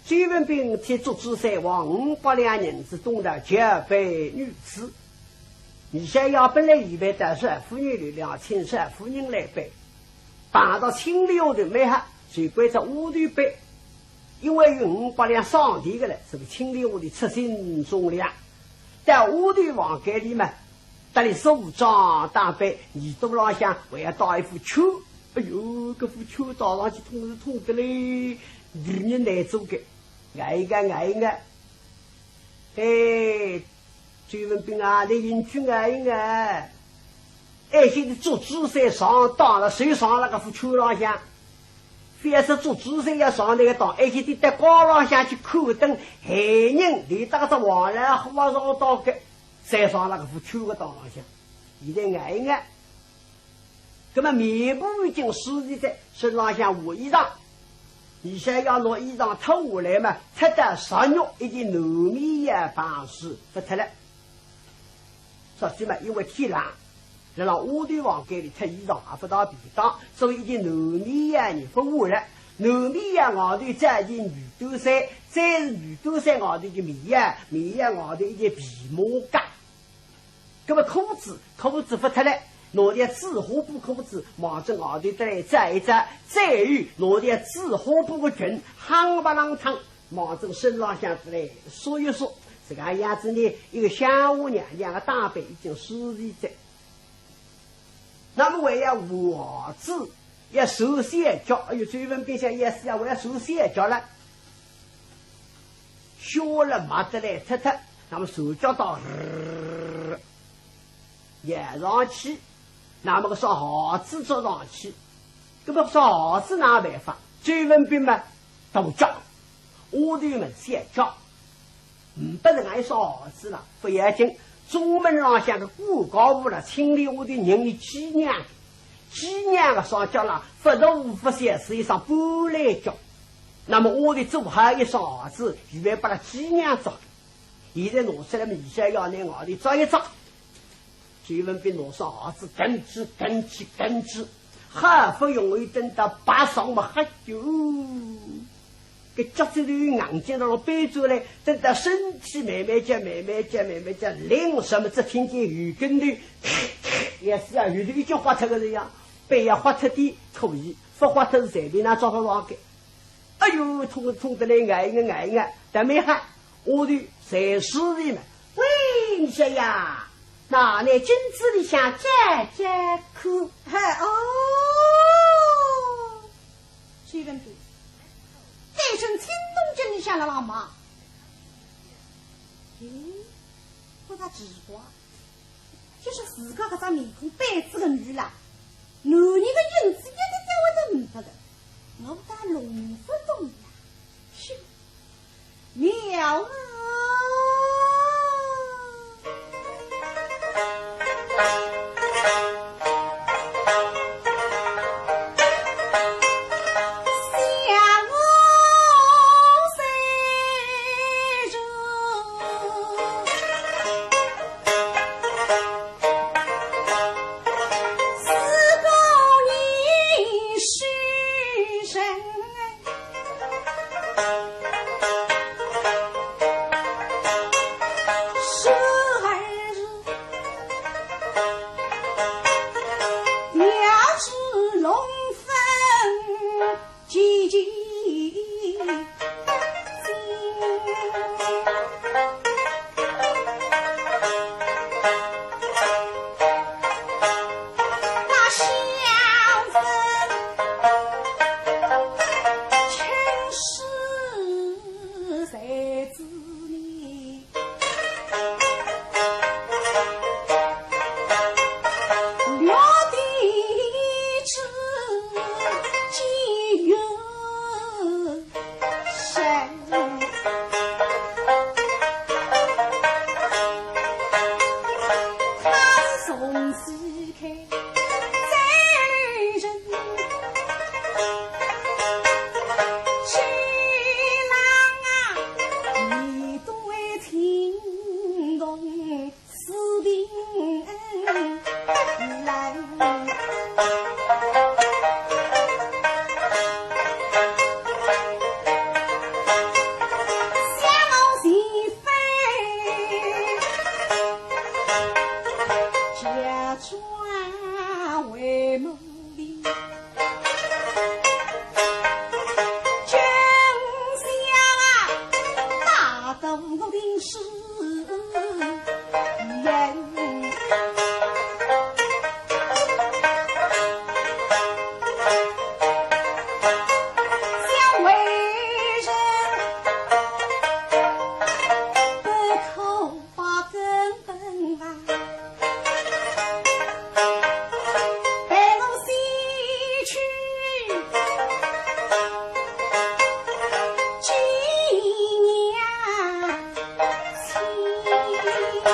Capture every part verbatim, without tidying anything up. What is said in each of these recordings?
周文宾替祝枝山花五百两银子东道结拜女婿。二小爷本来预备到少夫人里向请少夫人来拜，碰到青莲花头蛮好，就关照丫头拜，因为有五百两赏钿个了，是勿是青莲花头出身忠良，到丫头房间里嘛，搭俚梳妆打扮，耳朵浪向还要戴一副圈。哎哟，搿副圈戴上去痛是痛得嘞，让人难做个，挨一挨，挨一挨。哎，周文宾啊，倷进去挨一挨。哎，现在祝枝山上当了，谁上了搿副圈浪向？非要是祝枝山要上那个当，而且得到高浪向去看灯，害人连搭只王老虎也上当个，侪上了搿副圈个当浪向。现在挨一挨，葛末面部已经梳洗哉，身浪向换衣裳，二小爷拿衣裳脱下来嘛，脱到昨日一件男棉袄篷子勿脱了。 说起嘛，因为天冷，辣辣丫头房间里脱衣裳也勿大便当，所以一件男棉袄呢勿换了。男棉袄外头再一件女短衫，再是女短衫外头一件棉袄，棉袄外头一件皮马甲。葛末裤子，裤子勿脱了，拿条紫花布裤子望准外头搭来扎一扎，再有拿条紫花布个裙，夯勿啷当 望准身浪向来束一束，搿个样子呢，一个乡下娘娘个打扮已经梳洗哉。那么还要换鞋子，要穿小脚，哎哟，周文宾想也是啊，我要穿小脚了。小了没得来脱脱，那么小脚到，呃， 掖上去，那么搿双鞋子着上去，搿么双鞋子哪办法？周文宾嘛，大脚，丫头嘛小脚，呒不实梗一双鞋子了，勿要紧。中门浪向个顾家屋了，青莲花头认俚寄娘，寄娘个双脚啦，勿大勿小，是一双半来脚。那么丫头做好一双鞋子，预备拨伊寄娘着。现在拿出来嘛，二小爷拿外头着一着。 周文宾拿双鞋子跟仔跟仔跟仔，好不容易等到白霜么，哈哟，搿脚趾头硬劲道背转来，等到身体慢慢叫、慢慢叫、慢慢叫，灵什么只听见后跟头，也是啊，后头已经滑脱个人呀，板要滑脱点可以，勿滑脱是随便哪着得牢个。 哎哟，痛痛得来，哎呀哎呀，倒蛮好。丫头随时的嘛，喂，二小爷，拿倷镜子里向照照看。嘿，哦，周文宾，对准青铜镜里向辣辣望。咦，觉着奇怪。 就是自家搿张面孔板子个女啦，男人个影子一点点会得呒不个，我倒弄勿懂呀。是，妙啊！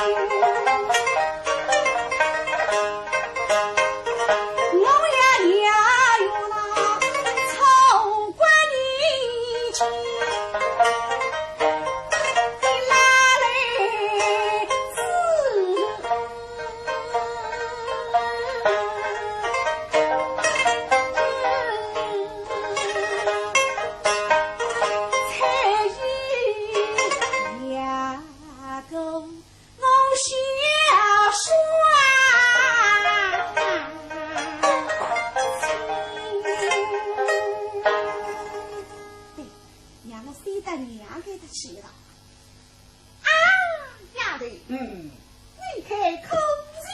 我也要用那草瓜一起，拉来子。 对，让我先到娘家里去了。啊，丫头，嗯。你看可像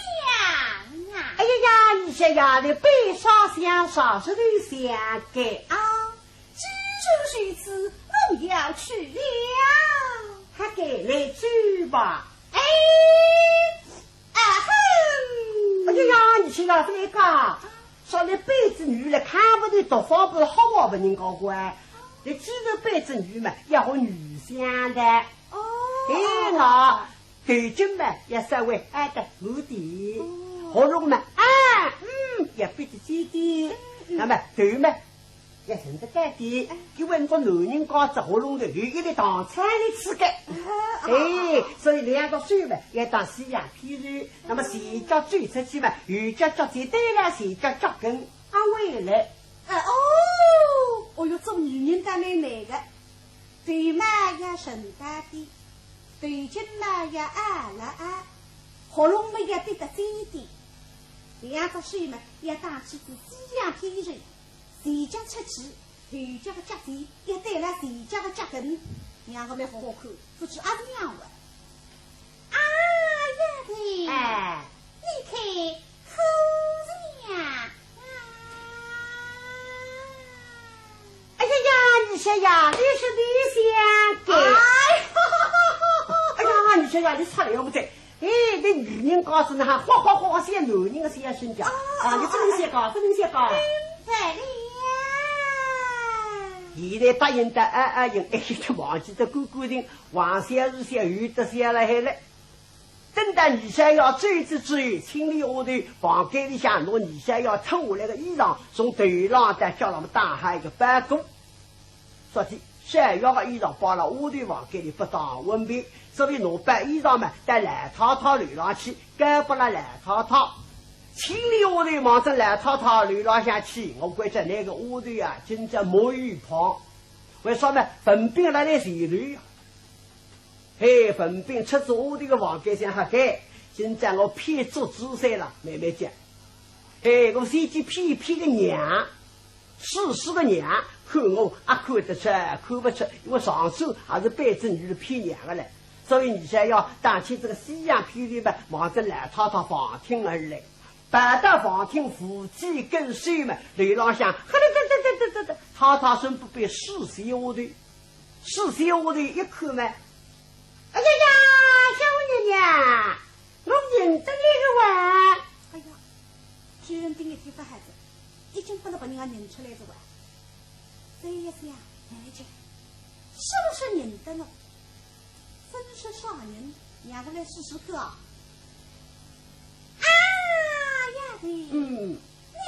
啊？哎呀呀，你说丫头，比啥像啥，啥是头像个啊？ 既然如此，我要去了。还给你去吧。哎，啊哼！哎呀呀，你去哪里个？说你背着女来，看不得多方不好话不人家管。你既然背着女嘛，要和女相的。哦。哎，那头颈嘛，要稍微矮得有点。哦。喉咙嘛，啊，嗯，要比得尖点。嗯，嗯。那么头嘛， 要伸得高点，因为我男人家子喉咙头有一粒糖葫芦吃个。啊，哎，所以两个手嘛，要当西洋皮鞋，那么前脚走出去嘛，右脚脚尖对了前脚脚跟，啊，回来。啊，哦，哦哟，做女人倒蛮难个，头嘛要伸高点，头颈嘛要矮了矮，喉咙嘛要比得尖点，两个手嘛要当起仔西洋皮鞋。 前脚出去，后脚个脚尖，一对了前脚个脚跟，让我来好好看，不知阿是样个。啊，丫头，哎。你看可像啊？哎呀呀，你说呀，你是你想的。哎呦，哎呀，你说呀，你出来要不得。 哎，那女人家子呢，还哗哗哗哗像男人个小声调。啊，啊，你不能瞎讲，不能瞎讲。明白了。现在答应的，哎，哎，应，哎，就忘记得干干净，王小二小有的小了还来。等到二小爷走之后，青楼丫头房间里向拿二小爷脱下来个衣裳，从头浪到脚浪么打好一个包裹。 说起小爷个衣裳摆了丫头房间里不当方便，所以拿包衣裳嘛，到老太太楼浪去，交拨了老太太。青楼丫头望准老太太楼浪向去，我关照那个丫头啊，今朝没有旁。为啥呢？文炳辣辣前头呀。 嘿，文炳出仔丫头个房间想，哈嘿，今朝我骗足仔三了，慢慢讲。嘿，我先去骗骗个娘，试试个娘，看我啊看得出，看不出，因为上手还是背着女的骗娘个嘞。所以二小爷打起这个西洋皮鞋嘛，望准老太太房厅而来。跑到房厅扶起跟首嘛，楼浪向，哈啦哒哒哒哒哒哒，太太身边是小丫头。 是小丫头一看嘛，哎呀呀，小娘娘，我认得你个哇。哎呀，居然第一天发孩子，已经不能把人家认出来了哇。这一下呀，难讲，是不是认得呢？真是吓人，让我来试试看啊。啊，丫头，嗯。 你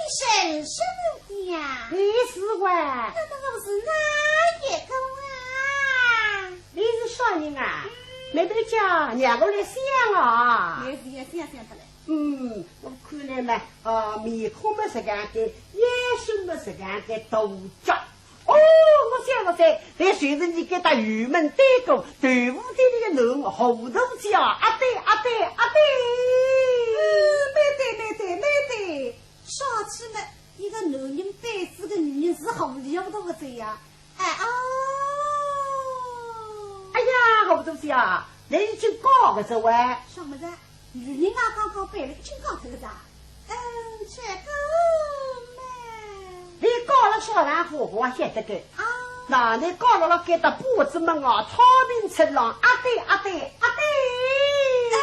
认识我的呀？你是哇？那么我是哪一个啊？你是啥人啊？嗯。慢慢讲，让我来想啊。也是也想想得来。嗯，我看来嘛，啊，面孔嘛是干的，眼神嘛是干的，头角。哦，我想了噻，那就是你给他油门对过，豆腐店里的囡儿，糊涂叫，啊对，啊对，啊对。嗯，没对，没对，没对。 上次呢，一个男人背仔个女人是糊里糊涂个这样。哎哦。哎呀，糊涂姐啊，你已经讲个这哇？什么子？女人啊，刚刚背了，已经讲这个啥？嗯，这个嘛。你讲了啥人话，我晓得个。啊。那你讲了了，给他布子门啊，太平出浪，啊对，啊对，啊对。啊，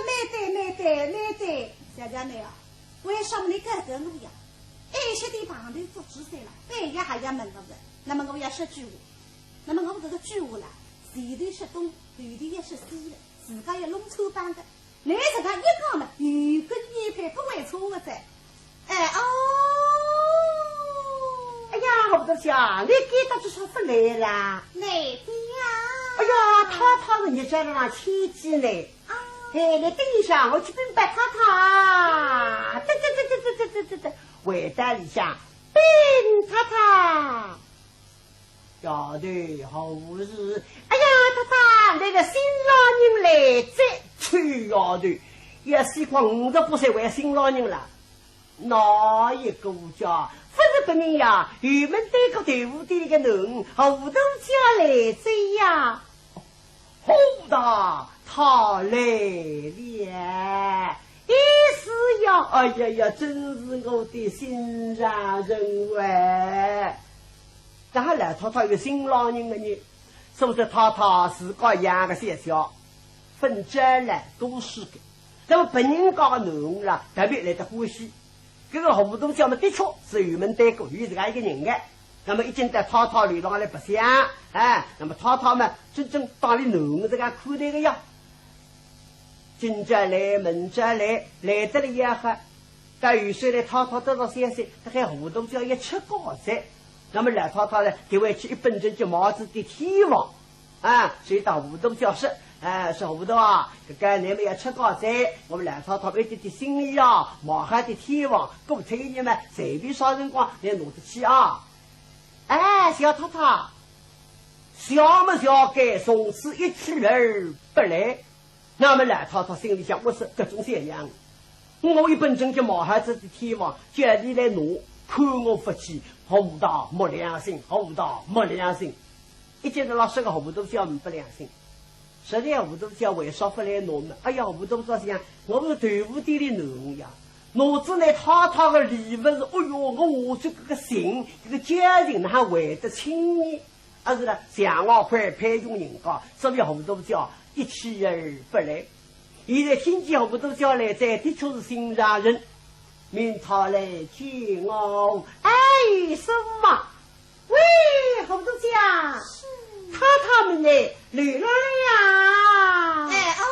没对，没对，没对。小姐妹啊， 为什么你搿个我呀？一歇天碰头做主意了，半夜还要问我个，那么我要说句话。那么我搿个句话啦，前头说东，后头要说西了，自家要弄错帮个。倷实梗一讲嘛，有个一配勿会错个哉。哎哦，哎呀，我都讲，倷今朝做啥勿来啦？来的呀。哎呀，太太是日脚浪千几呢。啊。哎，倷等一歇，我去禀报太太。得得得得得得得得得，回到里向禀太太。丫头，何事？哎呀，太太，倷个新郎人来哉。臭丫头，也死快五十八岁还新郎人了。哪一个家？勿是别人呀，辕门对过豆腐店里个囡儿，胡大姐来哉呀。 胡大太来了。哎，是呀，哎呀呀，真是我的心上人喂。搿还老太太有新郎人个呢，说是太太自家养个小小，勿招来多事个。那么别人家个囡儿啦，特别来得欢喜。 搿个胡大姐嘛，的确是辕门对过，有自家一个人个。那么一径到太太楼浪来白相，哎，那么太太嘛，真正当俚囡儿实梗看待个呀。今朝来，明朝来，来得了也好，到后首来太太得到消息，搿个胡大姐也出嫁哉。那么老太太呢，就回去一本正经买仔点天房， 啊，所以搭胡大姐说，哎，说胡大啊，搿个倷么要出嫁哉，我们老太太一点点心意啊，买好点天房，过脱一日嘛，随便啥辰光倷拿得去啊。哎，小太太，小么小该，从此一去而不来。那么老太太心里想，我说搿种小娘， 我一本正经买好仔个天房，叫俚来拿，看我勿起，胡大没良心，胡大没良心。一径是老实个，胡大姐呒不良心。实在胡大姐为啥勿来拿呢？哎呀，胡大姐想，我是豆腐店里囡儿呀，拿仔倷太太个礼物是，哎哟，我下去搿个情，搿个交情哪还还得清呢？ 啊，是了，想我快配用人家，所以胡大姐一去而不来。现在听见胡大姐来哉，的确是心上人。命她来见我。哎，什么？喂，胡大姐，是。太太们呢？来了呀。哎，哦，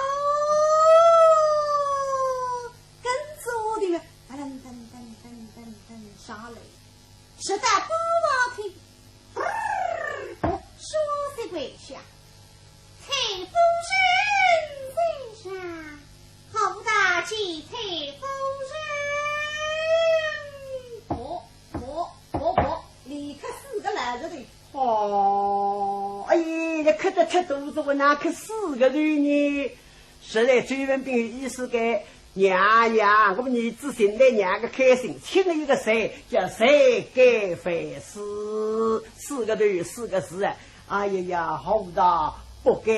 跟着我的，噔噔噔噔噔噔上来。 直到半房厅，哦，说是跪下，太夫人在上，好不大见太夫人。哦，哦，哦，哦，立刻四个老实头。哦，哎呀，倷磕得忒多哉，我哪磕四个头呢？ 实在周文宾有意思个，娘娘，我们儿子寻来娘个开心，请了一个谁，叫谁该万事，四个头四个字啊。哎呀呀，好大不该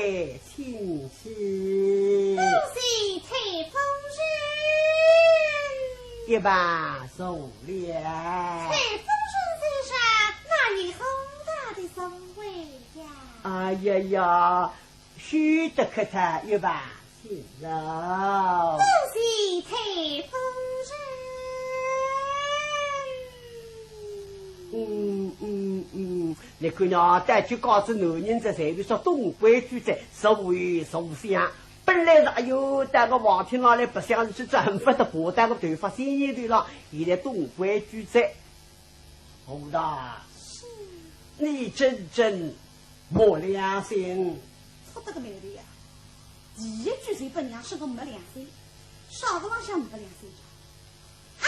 亲戚。恭喜太夫人。一旁坐了。太夫人在上，哪有好大的座位呀？哎呀呀， 休得客套，一旁请坐。恭喜太夫人。嗯嗯嗯，倷看喏，带去告诉男人哉，随便说懂规矩哉，所为所想。本来是哎哟，到个房厅浪来白相是转勿得，爬到个头发仙人头浪，现在懂规矩哉。 胡大，是。你真正没良心。出得个霉头呀！第一句就拨娘说个没良心，啥个浪向没良心？啊，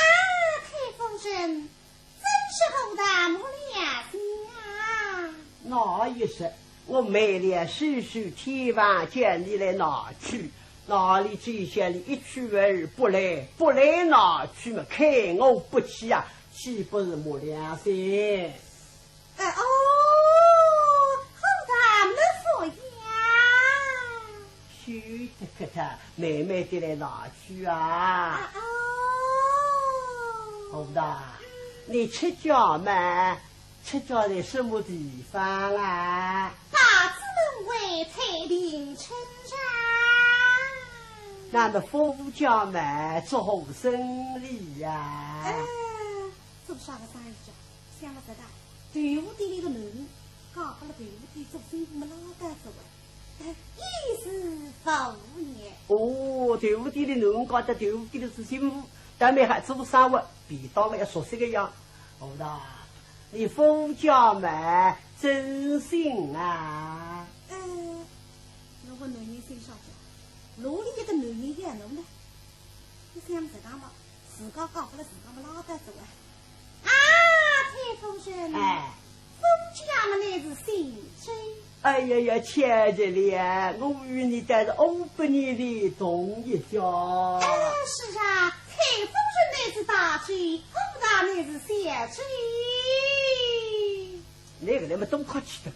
太夫人，真是胡大没良心啊！哪一说，我买了许许天房叫你来拿去，哪里知晓你一去而不来，不来拿去嘛，看我不起啊！ 岂不是没良心？哎哦，好大没福呀！休得客套，慢慢地来拿去啊。啊哦。胡大，你出嫁嘛，出嫁在什么地方啊？大子门外采萍春茶。那么夫家嘛，做何生理呀？哎， 做啥个生意家？想勿着个，豆腐店里个囡儿，嫁拨了豆腐店做生意么老大做个。也是夫人。哦，豆腐店里囡儿家的豆腐店里是媳妇，但没还做生活，便当了要熟悉个样。哦，那你夫家嘛，真心啊？呃，我个男人心上讲，哪里一个男人要侬呢？你想实梗嘛，自家讲勿了自家嘛，拉倒走啊。啊，太夫人，哎。夫家嘛，乃是姓周。哎呀呀，巧极了，我与你倒是五百年里同一家。哎，是啊，太夫人乃是大周，我乃是小周。那个，那么都客气的，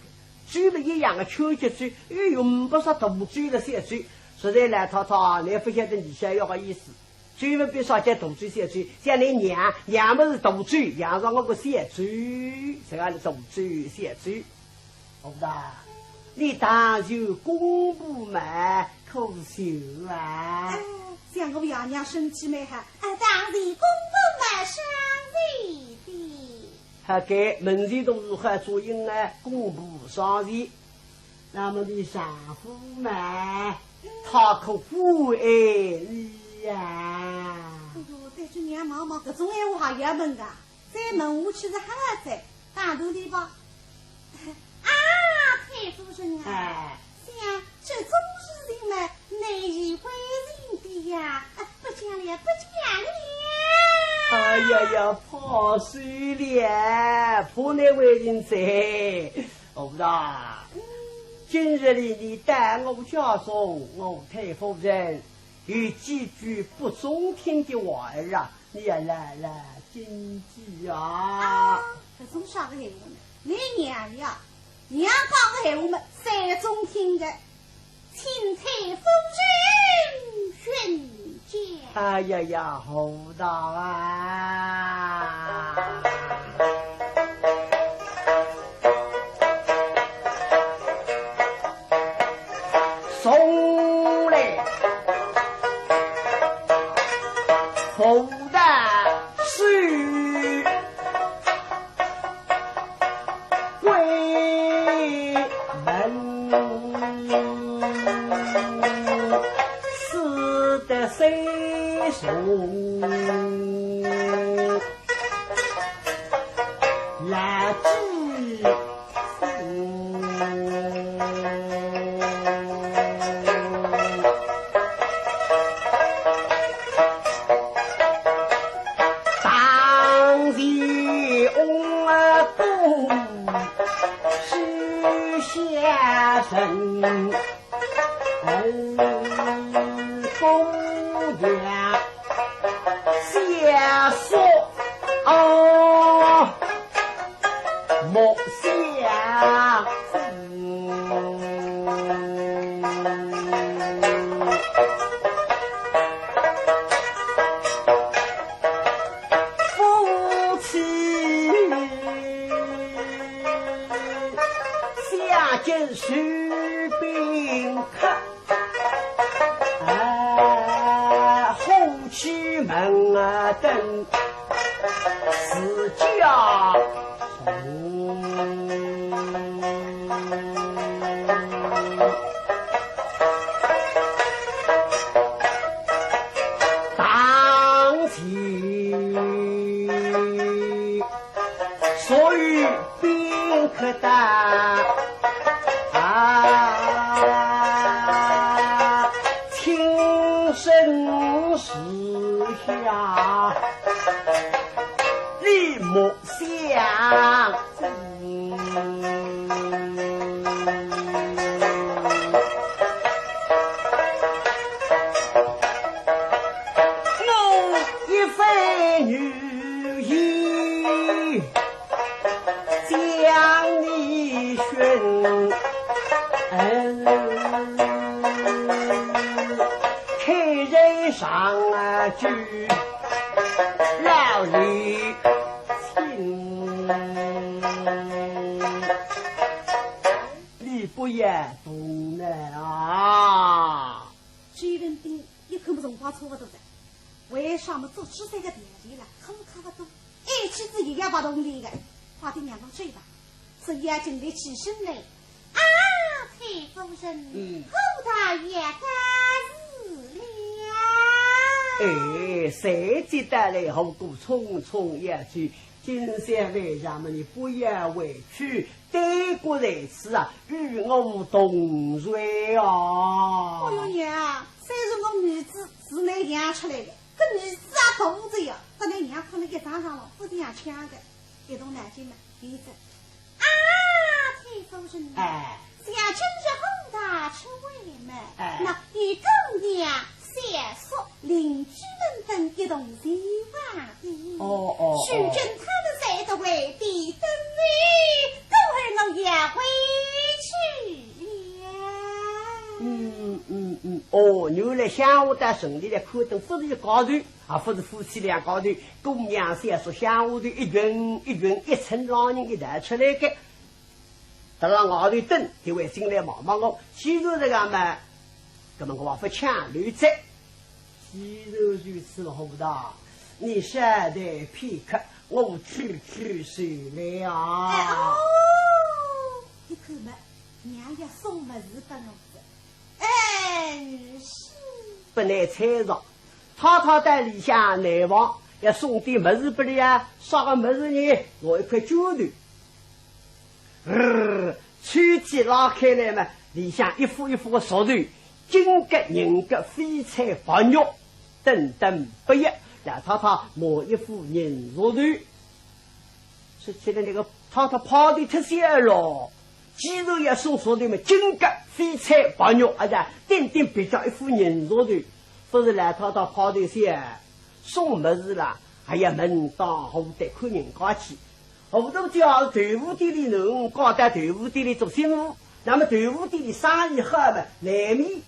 周嘛一样的，秋节周，又用不着大周了小周。实在老太太，你不晓得你想要个意思。 周末别说叫大周小周，像你娘，娘么是大周，养着我个小周，这个是大周小周。好不啦？你当然公婆嘛，可是秀啊。哎，想我爷娘身体蛮好，哎，当然公婆蛮伤心的。好个，门前都是好做人啊，公婆伤心。 那么你丈夫嘛，他可不爱你呀。哎呦，对着娘望望，搿种闲话还要问个？再问下去是还要再打断你吧。啊，太夫人啊，哎。想这种事情嘛，难以为情的呀。啊，不讲了，不讲了。哎呀呀，怕死了，怕难为情哉。 好啦，今日里你到我家中，我太夫人有几句不中听的话儿啊，你也来来听听啊。啊，搿种啥个闲话呢？你娘呀，娘讲个闲话么，侪中听的。 请太夫人宣讲。哎呀呀，好大啊！送来好大书。 闺门，使得谁从来之。 当前翁公许先生，公娘 小叔啊，莫相思。夫妻相见须宾客。 啊，夫妻门啊等自家红。当前 所以宾客到，啊，请身坐下，你莫相争。 我一番语言将你训，开人上啊去老里请。你不要动怒啊。 周文宾一看么辰光差勿多哉，为啥么做起三个条件了，空卡勿多，一记子也要勿动力个，快点让我走吧。所以啊，今日起身来，啊，太夫人，嗯。好大也得事了。哎，谁知道嘞，后果匆匆要去，今宵晚上么，你不要回去，耽搁在此啊，与我同睡啊。哎哟，娘啊，虽是我儿子是倷养出来的，搿儿子啊大仔呀，搭倷娘困了一张床浪，勿是样抢个，一动脑筋嘛，有一只。啊，太夫人，哎。想今日好大出位嘛，哎。那与姑娘、小叔、邻居们等一同前往的。哦，哦，哦。如今他们在的外地等你，等会儿我要回去了。嗯，嗯，嗯，哦，原来乡下到城里来看灯，勿是一家头，也勿是夫妻两家头，姑娘、小叔、乡下头一群一群一村老人一道出来个。 辣辣外头等，就会进来望望我。既然这样嘛，那么我也勿强留哉。既然如此，老大，你稍待片刻，我去去就来啊。哎，哦，一看嘛，娘要送物事拨我哉。哎，是。勿难猜着，太太到里向内房，要送点物事拨俚啊，啥个物事呢？拿一块绢头。 呃，抽屉拉开来嘛，里向一副一副个石头，金格、银格、翡翠、白玉，等等不一。老太太拿一副银石头，说起来那个太太派头忒小咯，既然要送石头嘛，金格、翡翠、白玉，哎呀，顶顶别叫一副银石头，勿是老太太派头小，送物事啦，还要门当户对看人家去。 糊涂叫豆腐店里囡儿嫁到豆腐店里做新妇，那么豆腐店里生意好嘛，难免。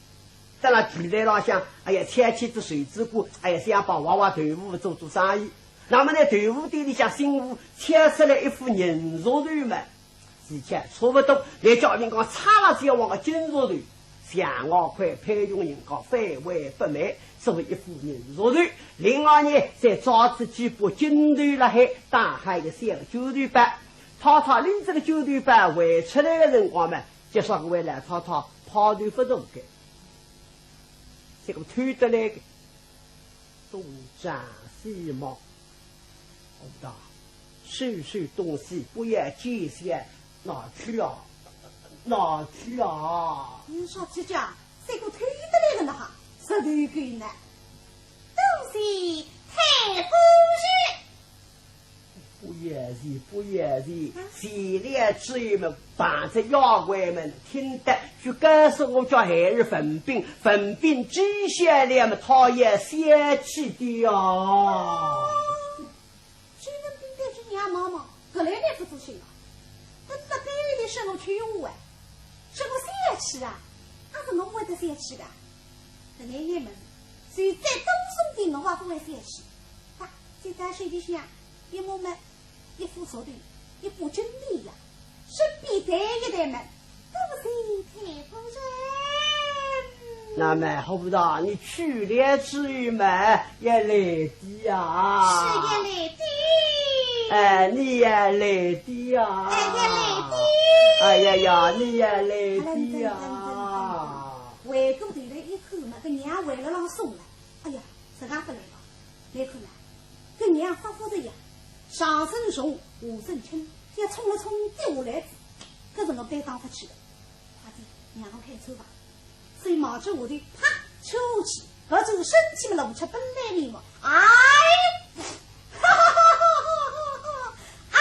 到了地台浪向，哎呀，挑起只手指骨，哎呀，想帮挖挖豆腐做做生意。那么呢，豆腐店里向新妇挑出来一副银石头嘛，而且差不多，连叫人家差了就要往个金石头，像我块配用人家范围不美， 作为一副银石头。另外呢，再抓仔几把金头辣海，打好一个小绢头包。太太拎这个绢头包回出来的辰光嘛，就说搿位老太太派头勿大个，这个偷得来个，东张西望。 老大，收收东西，不要见笑，拿去啊，拿去啊。你说这家，这个偷得来个哪哈，石头狗呢？东西太夫人。不要紧，不要紧，啊？前来之后嘛，碰着丫鬟们，听得就告诉我家孩儿文斌，文斌知晓了嘛，他也消气的啊。 周文宾对仔娘望望，搿来倷勿做声啊？搿搭背后头说我去用我，说我小气啊，阿是我会得小气个？搿眼眼么，谁再多送点我也勿会小气。啊，再到手里向，一摸么，一副石头，一把金钿呀，身边抬一抬么， 多谢太夫人。那么好不啦，你去了之后嘛，也来的呀。是也来的。哎，你也来的呀。哎，也来的。哎呀呀，你也来的呀。等等等等等等。回过头来一看嘛，搿娘回来浪送了。哎呀，实梗勿来了。 来看呐，搿娘发福的呀，上身重，下身轻，要冲了冲跌下来子，搿是我担当勿起的。快点，让我开车吧。所以望仔下头，啪，车下去，搿种身体嘛，露出本来面目。哎，哈哈哈哈哈哈！啊，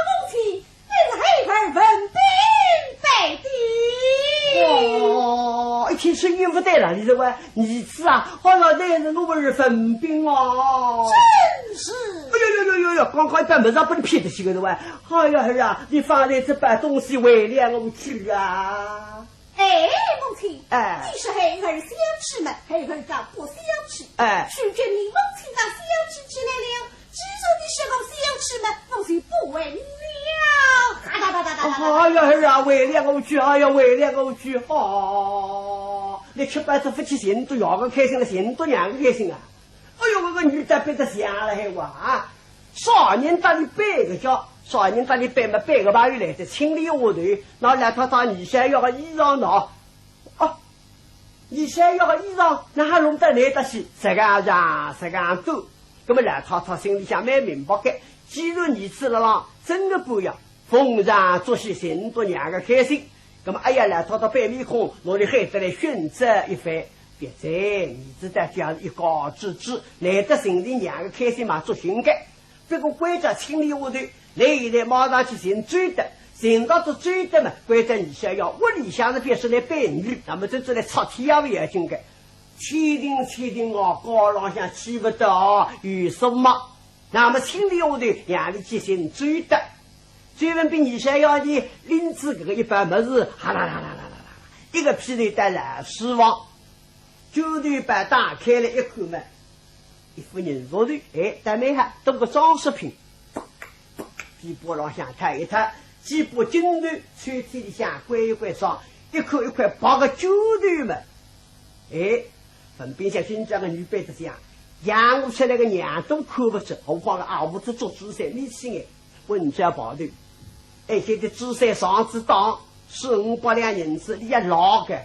母亲， 乃是孩儿文斌拜的。哦，一听声音勿对了，你这位儿子啊，好像乃是我儿文斌哦。正是。哎呦呦呦呦呦，刚刚一般物事也不能骗得起个是吧？哎呀，儿啊，你放来这包东西还了我去啊。 哎，母亲，哎。你说孩儿小气么，孩儿倒不小气。哎。如今你母亲倒小气起来了，既然你说我小气么，我就不还你了。哒哒哒哒哒哒哒。哎呀，儿啊，还了我去，哎呀，还了我去，哦，你吃饱这福气，心都要个开心了，心都让个开心啊。哎呦，我个女的被他想了，还哇啊，少年到你背个叫。啥人搭俚背么？背个朋友来哉，请俚下头，拿老太太二小爷个衣裳拿。哦，二小爷个衣裳，哪哼弄得来得去？实梗长，实梗短。葛么老太太心里向蛮明白个，既然儿子辣浪，真个不要，逢场作戏，寻得娘个开心。葛么哎呀，老太太板面孔，拿俚喊得来训斥一番。别哉，儿子到底也是一家之主，难得寻俚娘个开心嘛，作兴个。 不过关照请俚下头，倷现在马上去寻周德，寻到仔周德嘛，关照二小爷屋里向是别说来陪俚，那么这次来拆天也勿要紧个。千叮千叮哦，高浪向去勿得哦，有数目。那么请俚下头，让俚去寻周德。周文宾二小爷呢，拎仔搿个一包物事，哈啦啦啦啦啦啦，一个屁头到老书房，酒店包打开来一看嘛， 一副人物头，哎，倒蛮好，多个装饰品。被窝浪向摊一摊，几把金头，抽屉里向关一关上，一口一块白个酒头嘛。哎，文宾想今朝个女班子讲，养我出来个娘都看勿出，何况个阿婆子做主噻，你去眼，混账跑头。哎，现在主噻上子当，四五百两银子，你也老个。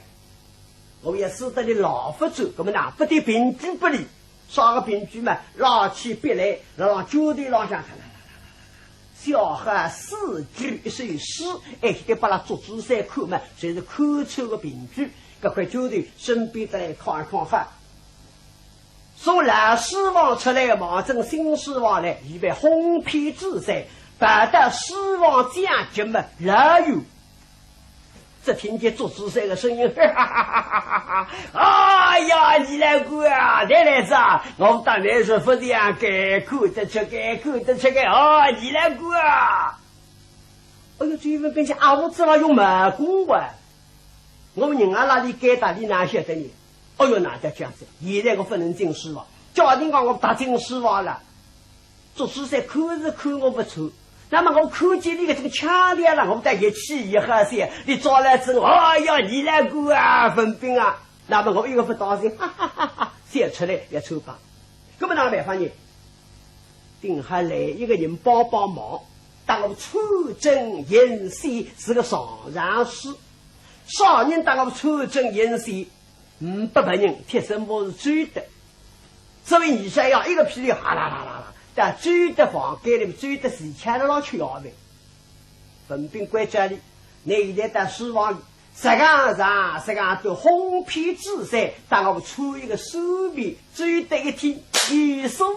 我也使得你老勿转，葛么呢，拨点凭据拨俚，啥个凭据嘛？拉起笔来，辣浪酒台浪向，写好四句一首诗，哎，现在拨拉做主噻看嘛，侪是看穿个凭据。搿块酒台身边得来看一看哈。从老书房出来，望准新书房来，预备哄骗主噻，跑到书房讲究嘛，老有 只听见做主噻个声音，哈哈哈哈哈哈！哎呀，二老倌啊，来来哉啊，我当然是勿这样个，看得出个，看得出个，哦，二老倌啊。哎哟，周文宾想啊，我怎么用毛功啊？我人啊，哪里该搭俚哪晓得呢？哎哟，哪得这样子？现在我勿能进书房，假定讲我踏进书房了， 做主噻看是看我勿穿，那么我看见你搿种腔调了，我倒一气一好些，你抓来之后，哎呀，二老倌啊，文宾啊，那么我一个勿当心，哈哈哈哈，笑出来也穿吧。葛么哪办法呢？顶好来一个人帮帮忙，搭我穿针引线是个上上书，啥人搭我穿针引线？ 呒不别人，贴身我是周德。所以二小爷一个屁哩哈啦啦啦啦，到周德房间里，周德自家辣浪吃夜饭。文宾关照俚，倷现在到书房里，实梗长，实梗短，哄骗主噻，搭我穿一个书面。周德一听，有数目，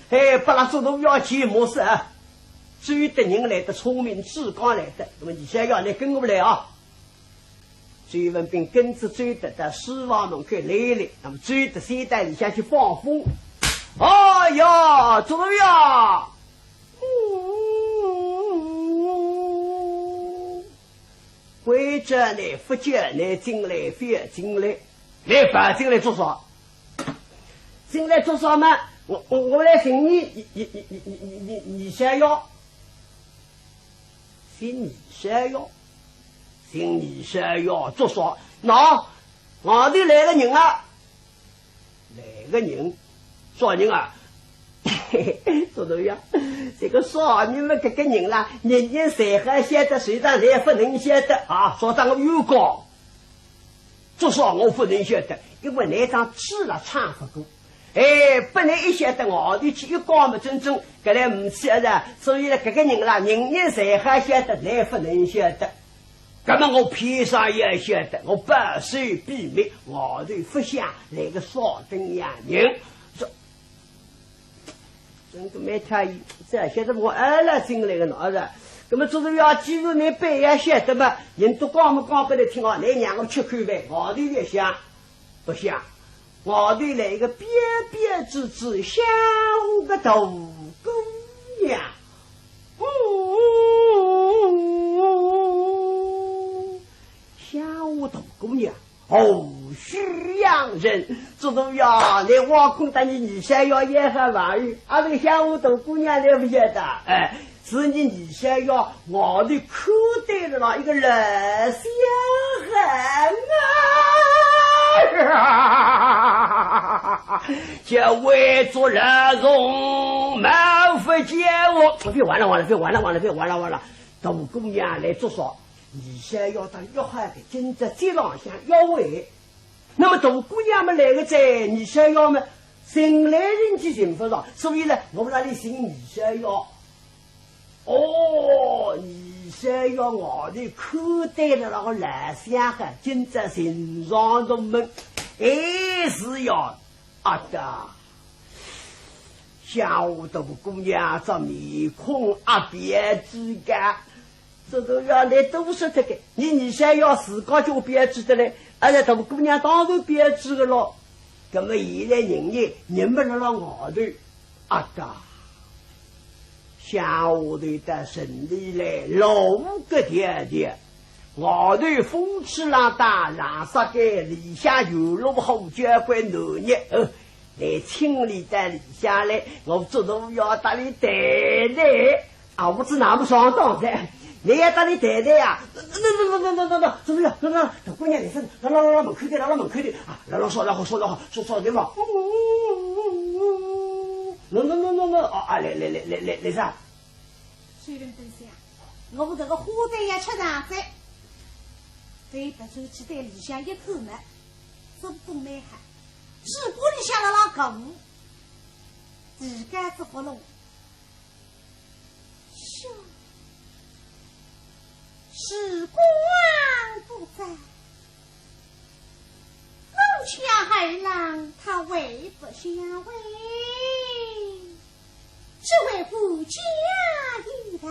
哎，拨拉做奴要去么事啊。周德人来得聪明，志刚来得，那么二小爷，倷跟我来啊。 周文宾跟仔周德到书房门口来了，那么周德先到里向去放风。哎呀，做奴呀！关照倷，勿叫倷进来，覅进来，倷跑进来做啥？进来做啥嘛？我，我，我来寻你，你，你，你，你，你，你，二小爷。 寻二小爷，寻二小爷做啥？喏，外头来个人啊，来个人，啥人啊？做奴呀，这个啥人嘛，搿个人啦，人人侪好晓得，谁让倷勿能晓得啊？说当我有讲。 做啥我勿能晓得，因为倷张嘴啦唱勿过。哎，拨倷一晓得外头去一讲么，真正搿来呒气啊，所以呢，搿个人啦，人人侪好晓得，倷勿能晓得。葛么我偏生也晓得，我保守秘密，外头勿响，来个啥等样人。说 真个蛮差异，这晓得我儿了进来个呢，儿子。那么做奴呀，既然倷板也晓得嘛，人都讲么讲拨倷听哦，倷让我吃口饭，外头也响，勿响。外头来一个标标致致像个大姑娘，嗯，像个大姑娘。 哦，许阳人，做奴呀，倷挖空搭你二小爷也好朋友，阿是像个大姑娘倷勿晓得，哎，是你二小爷外头看对了啦一个老相好啊。哈哈，叫为做老总，冒犯见我。别完了完了，别完了完了，别完了完了。大姑娘来做啥？二小爷搭约好个，今朝街浪向约会。那么大姑娘么来个哉，二小爷么寻来寻去寻勿着，所以呢，我那里寻二小爷。 哦，二小爷外头看对了那个老相好，今朝寻上大门。哎，是呀，阿达，想我大姑娘这面孔阿标致个，这都要来多说这个，你二小爷自家就标致的嘞，而且大姑娘当然标致个咯。那么现在人呢，人么辣辣外头， 阿达，想下头到城里来，路个条条，外头风吹浪打，浪杀个里向有路好交关难日，呃，来请你到里向来，我做奴要搭你谈谈。啊，我只那么上当的，你要搭你谈谈啊？那那那那那那那，怎么样？那那大姑娘来噻，那那那门口的，那那门口的啊，那那说那好说那好说说对嘛？ 喏喏喏喏喏，啊啊，来来来来来来啥？虽然等下，我搿个花旦也吃上哉，对白手去对里向一看嘛，做得蛮好，只不过里向辣辣讲，自家只活龙。 哟，时光不早，我家二郎他还不下回，只为顾家一代，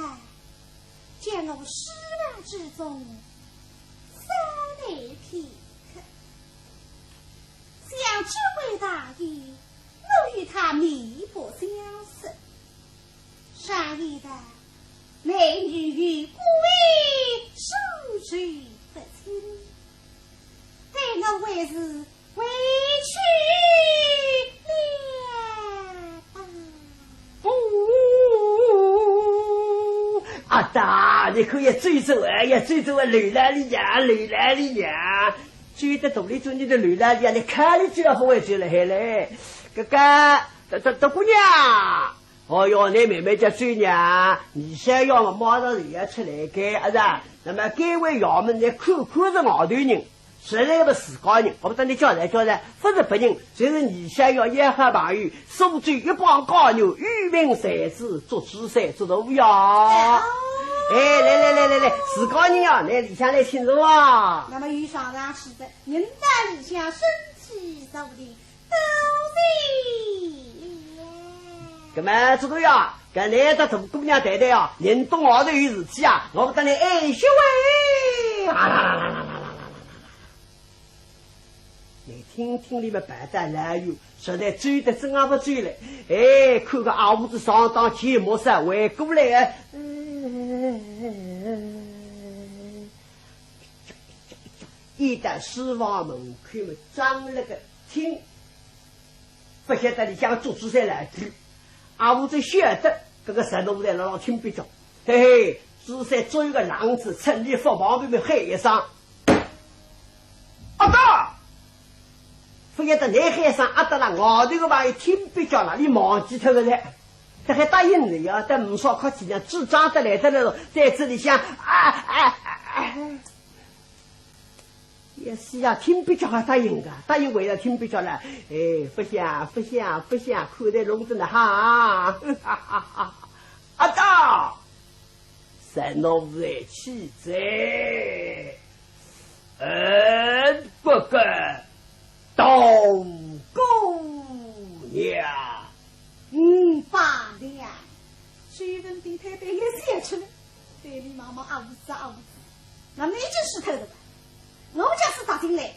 将我书房之中稍待片刻。想这位大爷，我与他面不相识， 常言道，美女与鬼，授受不亲，待我还是回去了吧。哦，阿达，你可以追走啊，也追走啊，流浪的呀，流浪的呀。追得肚里做你的流浪的呀，你看你追也不会追了，嘿嘞。哥哥，大大大姑娘， 哦哟，你妹妹叫水娘，二小爷嘛马上就要出来个，啊是啊？那么该位衙门呢，看看是外头人，实在勿是自家人，我搭你交代交代，勿是别人，就是二小爷要好朋友，苏州一帮家女，有名才子，祝枝山祝大爷。哎，来来来来来，自家人啊，来里向来请坐啊。那么有上上去的，人到里向身体坐定， 到位了。搿么，这个呀，搿来搭大姑娘谈谈啊，人到外头有事体啊，我搭你哎，休哎。啊啦啦啦啦啦啦啦啦啦！你听听你们白带来哟，实在追得真啊不追嘞。哎，看个阿五子上当，钱没收，回过来啊。嗯。 一到书房门口么，张了个听，勿晓得里向个祝枝山来听。阿五子晓得搿个石头在辣辣听壁脚，嘿嘿，祝枝山做一个浪子，趁伊勿防备么喊一声：“阿达！”勿晓得倷喊一声阿达啦，外头个朋友听壁脚啦，伊忘记脱个唻。 搿还答应了呀，等呒啥客气呢，主张得来得来了，在这里向，啊，啊，啊，啊。也是呀，听壁脚还答应个，答应为了听壁脚了，哎，勿响，勿响，勿响，看得弄得呢哈，哈哈哈。阿达，三老夫人气哉。 嗯，不过，大姑娘。嗯，罢了。周文宾推推也笑出来，对俚望望，阿五子，阿五子，那么已经死透了吧？我假使踏进来，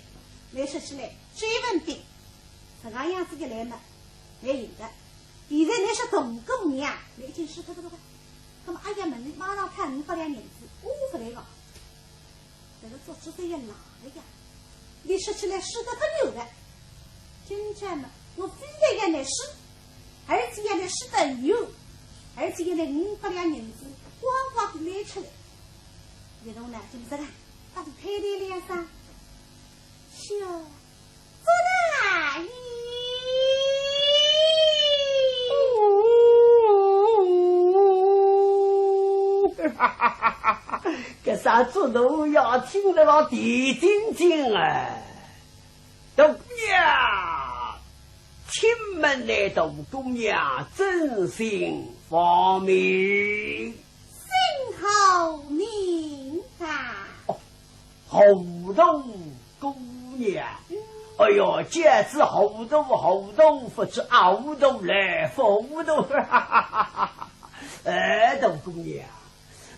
倷说起来，周文宾，这个样子一来嘛，倷应该。现在倷说大姑娘，倷已经死透了吧？那么阿爷问俚马上讨五百两银子，我勿来个。 搿个祝枝山也老了呀，俚说起来说得勿远个。今朝嘛，我非但要倷死，而且要倷死得远，而且要倷五百两银子光光地拿出来。一动脑筋，搿个，搭俚推推两声，笑，祝大爷。咱做奴要听得牢定定定啊。大姑娘，请问那大姑娘尊姓芳名？姓何名啊？哦， 河东姑娘。嗯。哎哟，叫仔河东河东，勿知阿河东来勿河东。哎，大姑娘，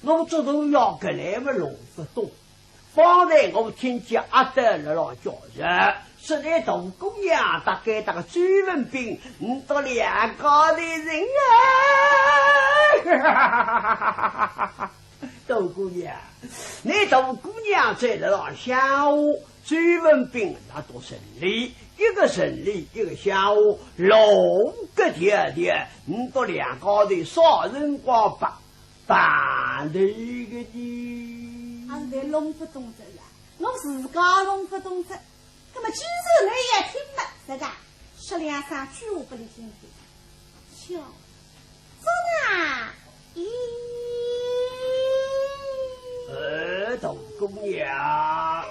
我做奴要搿来么弄勿懂。方才我听见阿德勒浪叫着，说那大姑娘大概搭个周文宾，唔笃两家头人啊。 大姑娘，那大姑娘在勒浪乡下，周文宾勒到城里，一个城里一个乡下，弄个条条，唔笃两家头啥辰光碰，碰头个呢？阿是弄勿懂哉呀，我自家弄勿懂哉。 那么既然倷也听了，实梗说两声鬼话拨俚听听。笑，做哪？咦。呃，大姑娘。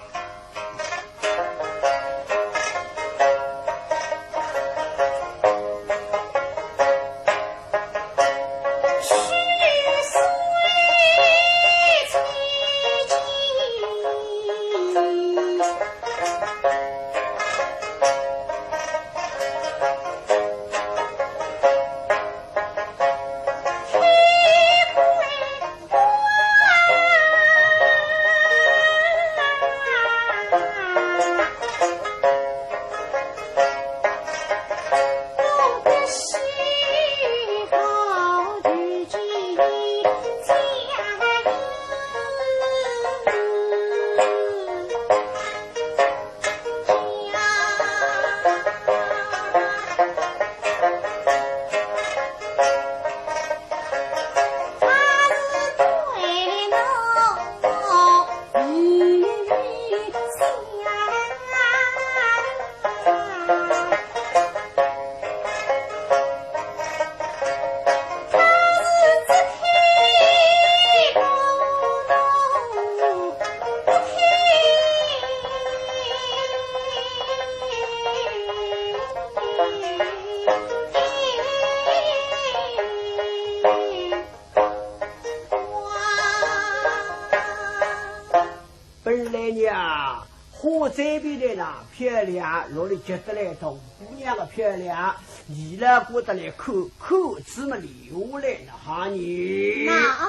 本来呀，花簪佩戴得漂亮，哪里及得来大姑娘个漂亮，伊拉觉得来看，看仔么留下来哪哈呢？那哦。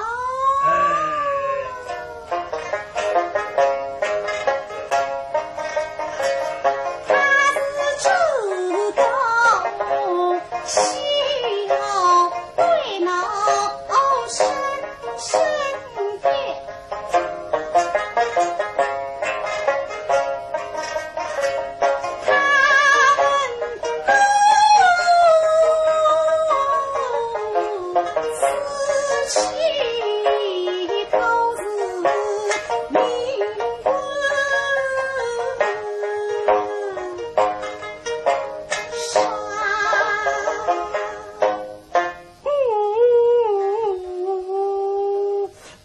哎。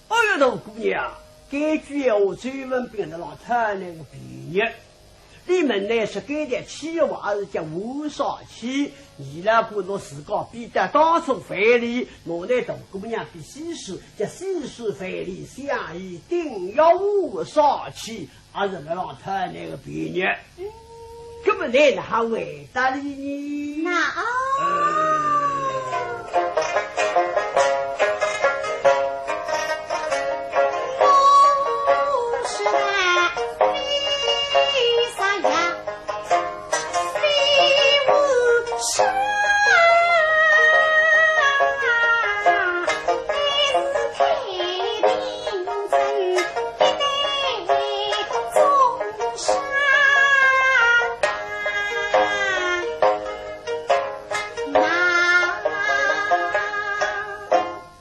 哎呀，大姑娘，搿句闲话，周文宾勒浪讨倷个便宜。俚么呢是搿点气话，还是叫无少气？伊拉觉着自家比得当初范蠡，拿倷大姑娘比西施，叫西施范蠡相依定要无少气。 还是勒浪讨倷个便宜。嗯。搿么倷哪哈回答俚呢？那哦。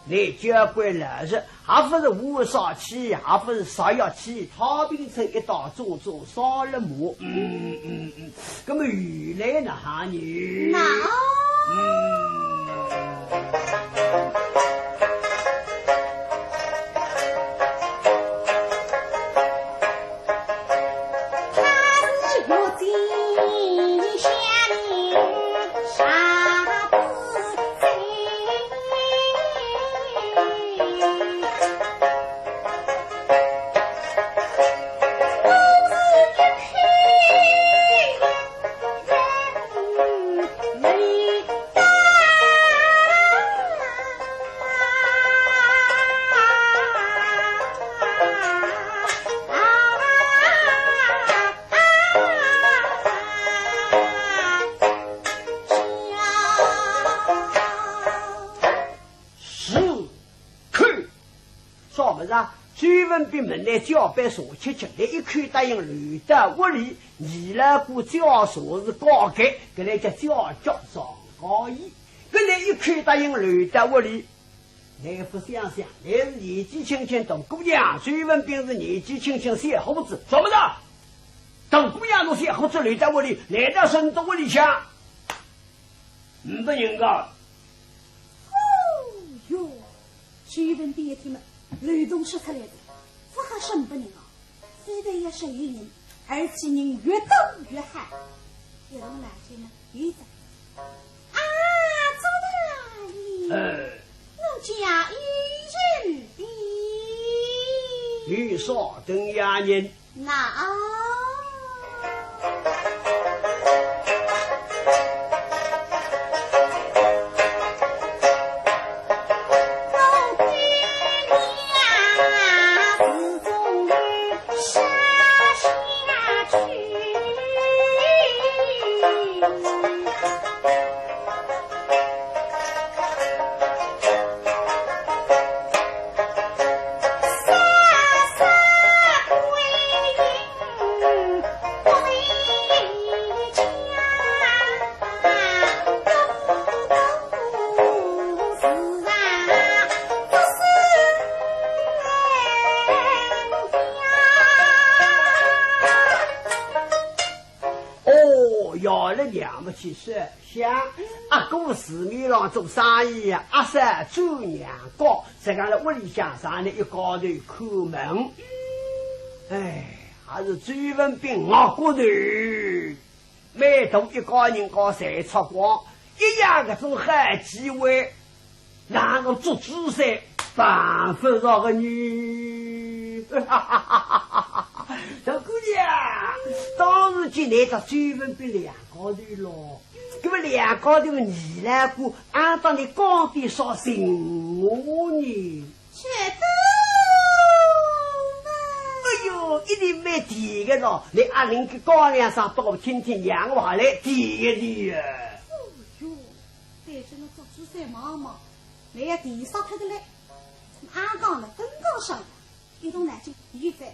倷交关老实，也勿是无啥气，也勿是啥要气，太平村一道种种烧了么。嗯，嗯，嗯。搿么原来哪哈呢？那哦。嗯。是啊，周文宾问俚借杯茶吃吃，俚一口答应留到屋里，二老哥借茶是高级，搿来叫借脚上高义。搿来一口答应留到屋里， 老夫想想，倷是年纪轻轻大姑娘，周文宾是年纪轻轻小伙子，做勿到。大姑娘搭小伙子留到屋里，难道是倷屋里向呒拨人家？哦哟，周文宾一听嘛，漏洞说出来哉，勿好说呒拨人家。 非但要说有人，而且人越多越好。一动脑筋呢，有哉。啊，周大人，呃。奴家有人的。有啥等下人？那。哦，要了娘么去说，想阿哥市面浪做生意，阿嫂做娘家，实梗辣屋里向上头一家头看门。哎，还是周文宾额角头，蛮大一家人家侪出光，一样搿种好机会，哪能做仔三办勿着个呢？大姑娘，当时就拿到周文宾两家头咯，搿么两家头么，二老哥阿当倷讲点啥情话呢？ 吃得。哎哟，一定蛮甜个咯，倷阿玲个高粱上倒听听，让我还来甜一甜呀。哦哟，对着那竹枝山望望，倷要甜煞脱个嘞。阿讲了，刚刚上来，一动脑筋，一翻，啊，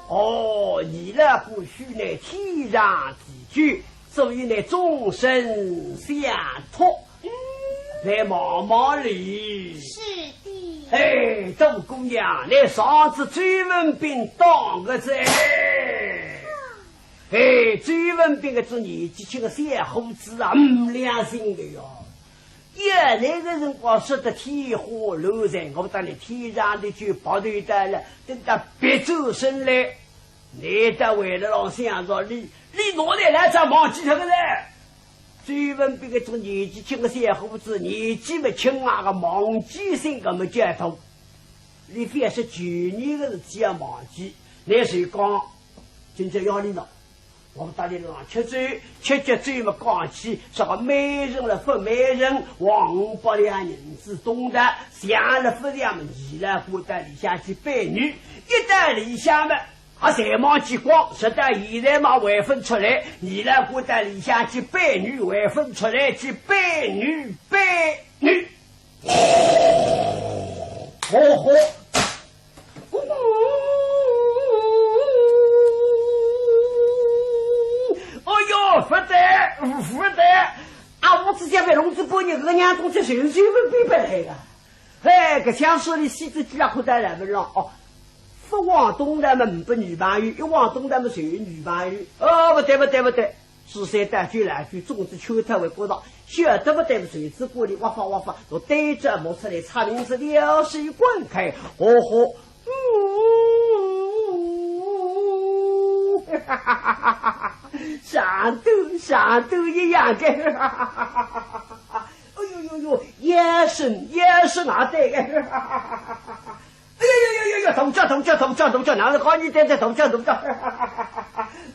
哦，二老哥许倷天长地久，所以倷终身相托，嗯。来望望哩。是的。哎，大姑娘，倷上次周文宾当个哉。哎，周文宾搿种年纪轻个小伙子啊，呒良心个哟。 原来个辰光说得天花乱坠，我当倷天长地久白头到老，等到别转身来，倷倒为了让想着你，你拿倷老早忘记脱个唻。周文宾搿种年纪轻个小伙子，年纪么轻啊，个忘记性搿么叫大。你覅说旧年个事体也忘记，倷就讲，今朝要你了。我搭俚浪吃酒，吃吃酒么讲起，啥个美人了勿美人，王五百两银子东的，像了勿像么，二老官到里向去拜年，一到里向么，啊，侪忘记光，直到现在么还勿出来，二老官到里向去拜年还勿出来，去拜年，拜年。哦吼，哦哟，勿对，勿对，啊，我只想被弄仔半日，搿个娘东西全是周文宾拨来个。哎，搿腔水里死仔几啊块在来勿浪哦。勿往东的么，呒拨女朋友，一往东的么，就有女朋友。哦，勿对，勿对，勿对。 是谁带去来去粽子秋头为过道，晓得勿得么，谁知故里哇发哇发，我对着摸出来，差名字撩水灌开，哦吼，嗯，上头上头一样的，哎呦呦呦，也是也是啊，对个。 哎呦呦呦呦呦，头家头家头家头家，哪能搞你点点头家头家？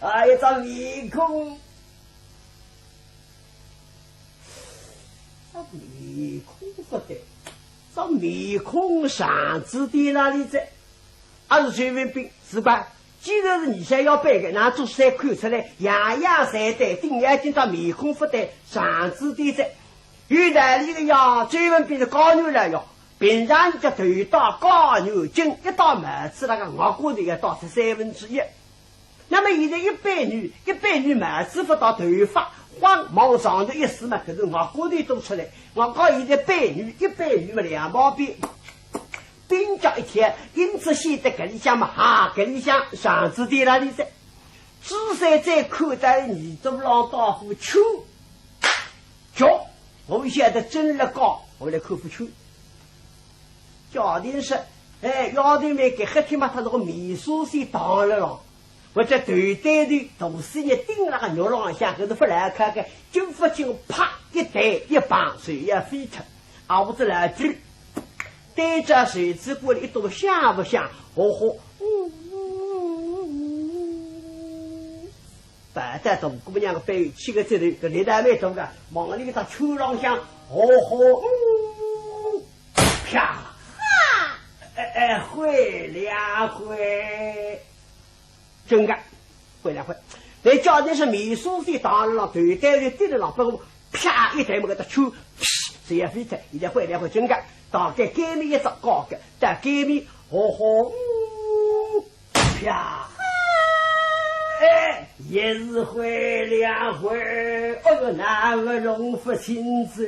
哎呀，这面孔，这面孔勿对，这面孔上子点哪里在？还是周文宾，是吧？既然是你想要背个，拿做三看出来，样样侪对，顶要紧到面孔勿对，上子点在。有道理个呀，周文宾是高原来哟。 平常叫头戴高原巾，一戴帽子，那个额角头要戴出三分之一。那么现在一般人，一般人帽子勿戴，头发晃往上头一梳嘛，搿是额角头多出来。我讲现在般人，一般人嘛两毛边，鬓角一挑，因此显得搿里向嘛，哈，搿里向上子点哪里噻？朱三再看到耳朵浪打呼秋。 叫，我晓得真了高，我来看勿出。家庭说，哎，丫头们给黑天嘛，他那个面纱线挡了咯，或者头戴头，头丝也顶了个肉浪向，可是勿来看看，金不金，啪，一弹一棒，水也飞脱。啊，我这来句，对着水之过了一朵香不香？哦吼，摆在大姑娘个背后，七个指头，搿力道蛮大个，望里个大圈浪向，哦吼，嗯，啪！哈！哎哎，会两会，真个，会两会。那叫的是面纱线打了浪，头戴头顶了浪，不过啪一弹么，搿个圈，噗，水也飞脱，现在会两会真个，大概该面一只高个，但该面，哦吼，嗯。 啪！哎，一回两回，哎哟，难为弄勿清楚。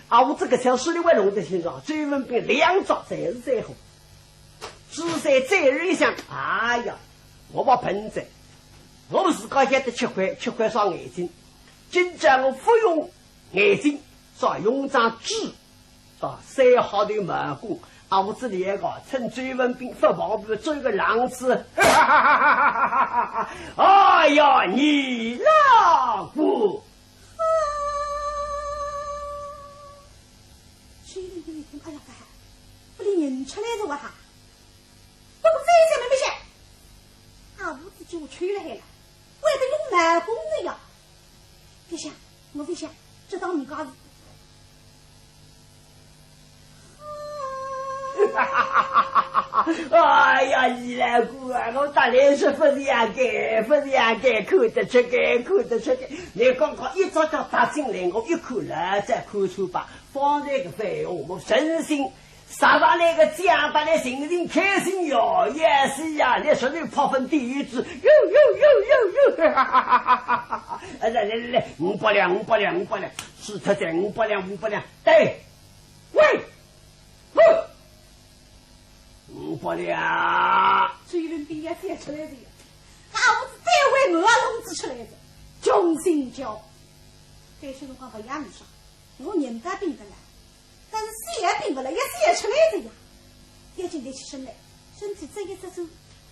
啊，我这个小事你还弄得清楚啊？周文宾两招侪是最好。朱三再一想，哎呀，我勿笨哉，我自家晓得吃亏，吃亏伤眼睛。今朝我勿用眼睛，只用张嘴。 到三号头冒功，啊，我这里个趁周文宾勿防备，做一个浪子。哎呀，你老姑！周文宾一听，哎呀，勿好，勿连认出来是我哈，不过再想没没想，啊，我自己我去了海了，为得用冒功的呀。别想，我别想，这当你家是 哎呀，二老官啊，我搭倷说勿是样个，勿是样个，看得出个，看得出个。倷刚刚一只脚踏进来，我一看，老早看出吧，方才个反应，我诚心，啥把那个讲，把倷心情开心哟，也是呀，倷说倷拍分第一句，哟哟哟哟哟，哎，来来来来，五百两，五百两，五百两，是他讲五百两，五百两，对。 喂，喂，五百两。周文宾也笑出来了呀，啊，我是单位我也弄仔出来的，穷心叫。该些辰光勿一样的说，我人倒病得了，但是死也病勿了，也笑出来的呀。要紧立起身来，身体侧一侧走，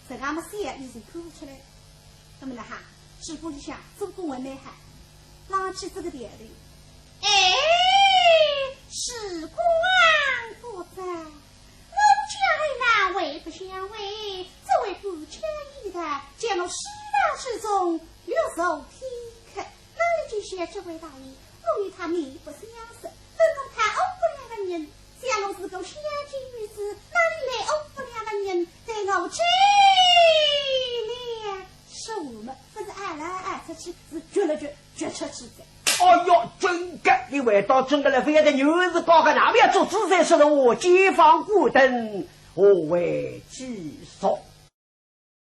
实梗么死也已经看勿出来。那么呢哈，嘴巴里向做功还蛮好，浪起这个调头。 哎，时光不早，我家人呐，还不相会，只为不讲一道，叫我死了之中，玉手天开，哪里知晓这位大爷，我与他面不相识，分我他五百两个银，想我是个乡间女子，哪里来五百两个银，对我这两手么，不是按来按出去，是撅了撅，撅出去的。哎哟，真个，你回到真个了，非要在牛市高个，那么要做主宰说的，我街坊过灯，我为继续。